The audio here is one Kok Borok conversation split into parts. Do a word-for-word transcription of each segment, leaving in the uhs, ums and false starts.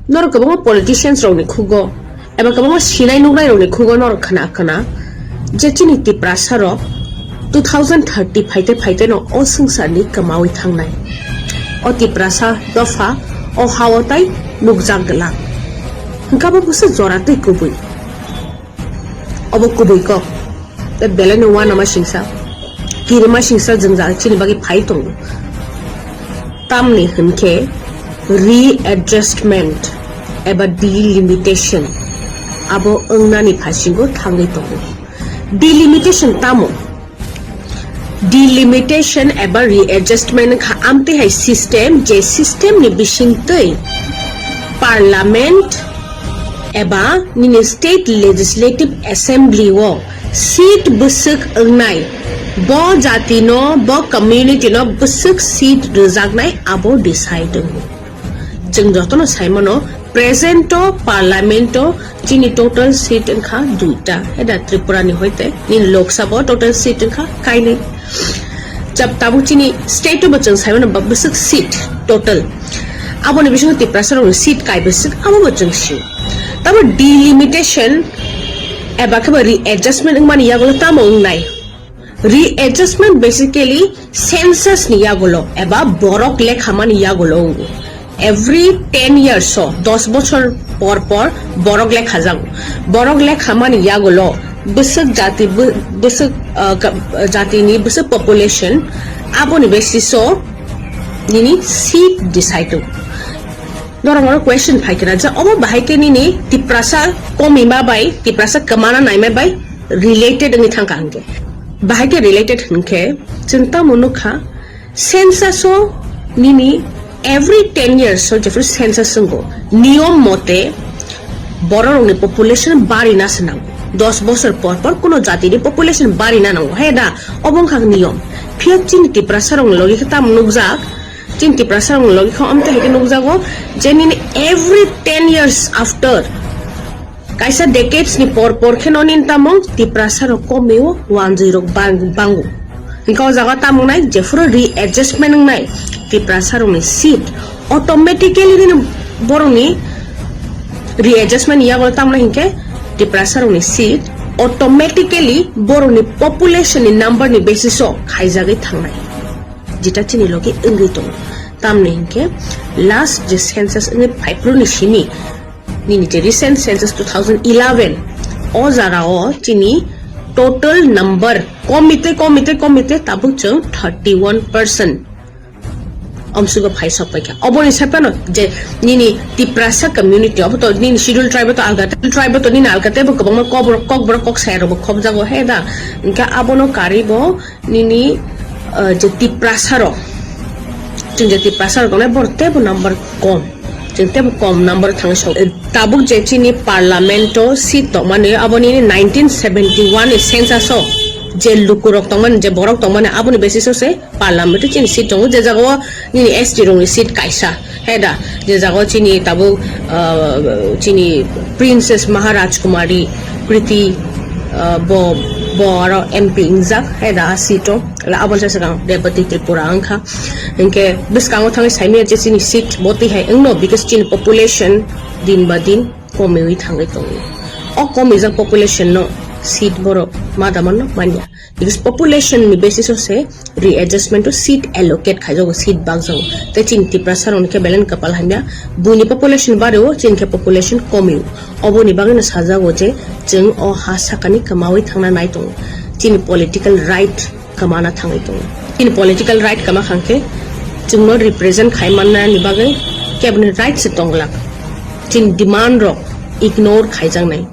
Norok kwbangma politicians rokni khugo eba kwbangma sinai nuknai rokni khugo norok khna khna je chini Tiprasa rok two thousand thirty phaite phaite no o swngcharni kwmawi thangnai. O Tiprasa dopha o hao tai nukjak glak. Hwnkhe abo busa jora tei kubui. Obo kubui kok. Tei belai no uanama singsa, kirima singsa jwngjal chini bagwi phai tongo. Tamni hwnkhe readjustment eba delimitation abo wngnani phasingo thangwi tongo. Delimitation tamo? Delimitation eba readjustment wngkha amtwi hai system, je system ni bisingtwi parliament eba nini state legislative assembly o seat bwswk wngnai, bo jati no, bo community no bwswk seat rwjaknai abo decide wngo. Chwng jotono saimano, present o parliament o chini total seat wngkha duita, heda Tripura ni hoite nini Lok Sabha o total seat wngkha kainwi. Jab tabuk chini state o bo chwng saimano ba bwswk seat total. Aboni bisingo Tiprasa rokni seat kai bwswk abo bo chwng sio. Tamo delimitation eba khe bo readjustment wngmani yagulo tamo wngnai? Readjustment basically census ni yagulo eba borok lekhamani yagulo wngo. Every ten years o, dos bochor por por borok lekha jago. Borok lekhamani yagulo bwswk jati bw-, bwswk, uh, ka-, jatini bwswk population aboni basis o nini seat decide o. Norok oro question phai kena je obo bahai khe nini Tiprasa komima bai, Tiprasa kwmana naima bai related wngwi thangkha hwnkhe. Bahai khe related hwnkhe chwng tamo nukha, census o nini every ten years o jephru census wngo, niyom mote bororokni population barina se nango. Dos bosor por por kuno jatini population barina nango, he da? Obo wngkha niyom. Phiya chini Tiprasa rokni logi khe tamo nukjak, chini Tiprasa rokni logi khe omte hai khe nukjago je nini every ten years after, kaisa decades ni por por khe no nini tamo Tiprasa rok komi o, wanjwi rok bang-, bango. Hwnkhe o jaga tamo wngnai jephuru readjustment wngnai Tiprasa rokni seat automatically nini borokni readjustment yago tamo wngnai hwnkhe Tiprasa rokni seat automatically borokni population ni number ni basis o khaijagwi thangnai. Jeta chini logi wngwi tongo. Tamni hwnkhe last je census wngwi phaiphuru ni simi nini je recent census two thousand eleven, o jara o chini total number komite, komite, komite tabuk chwng thirty one percent omsugo phai sok paikha. Oboni sai phano je nini Tiprasa community, obo to nini schedule tribe to alga, tribe to nini alga tebo kwbangma kokborok, kokborok kok saya rokbo khobjago, he da? Hwnkhe abono karwi bo nini, uh, je Tiprasa rok, chwng je Tiprasa rok tongnai, borok teibo number kom, chwng teibo kom number thangwi sok. Tabuk je chini parliament o seat tongmani, abo nini nineteen seventy one ni census o je lukurok tongmani, je borok tongmani, aboni basis o se parliament o chini seat tongo, je jaga o nini S T rokni seat kaisa. He da, je jaga o chini tabuk, ah, chini Princess Maharaj Kumari Kriti, ah, bo, bo aro M P wngjak, he da, a seat o. La aboni sa swkang Rebati Tripura wngkha. Hinkhe bwskango thangwi saimanya je chini seat bo twi hai wngno, because chini population din ba din komiwi thangwi tongo. O komijak population no seat borok ma da manno manya. Because population ni basis o se readjustment o seat allocate khaijago, seat bakjago. Tei chini Tiprasa rokni khe belai no kwpal hamya. Buini population bario, chini khe population komio. Oboni bagwi no sajago je chwng o ha sakani kwmawi thangna nai tongo. Chini political right kwmana thangwi tongo. Chini political right kwma khang khe chwngno represent khai manna ni bagwi keboni right se tong glak. Chini demand rok ignore khaijaknai.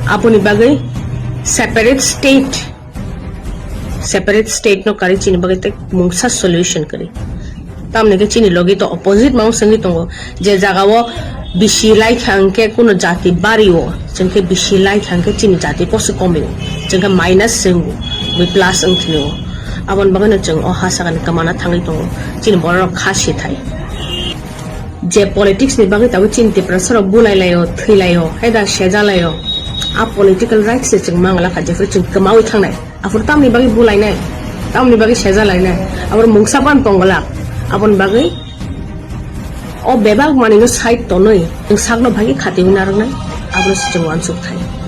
Aboni bagwi separate state, separate state no kari chini bagwi tei mungsa solution kari. Tamni khe chini logi to opposite mang sengwi tongo, je jaga o bisi lai kha hwnkhe kuno jati bari o, chwng khe bisi lai kha hwnkhe chini jati poso komi o, chwng khe minus se wngo, bui plus wng thini o. Aboni bagwi no chwng o ha sakani kwmana thangwi tongo, chini borok rok kha sithai. Je politics ni bagwi tabuk chini Tiprasa rok bulai lai o, thwi lai o, hai da seja lai o. A political rights se chwng mang la kha, jephru chwng kwmawi thangnai. Aphuru tamni bagwi bulai nai, tamni bagwi seja lai nai. Aphuru mungsa pan tong glak. Aboni bagwi O bebak manwino side tonwi chwng sakno bagwi khatiwi narwknai, abono se chwng uansuk thai.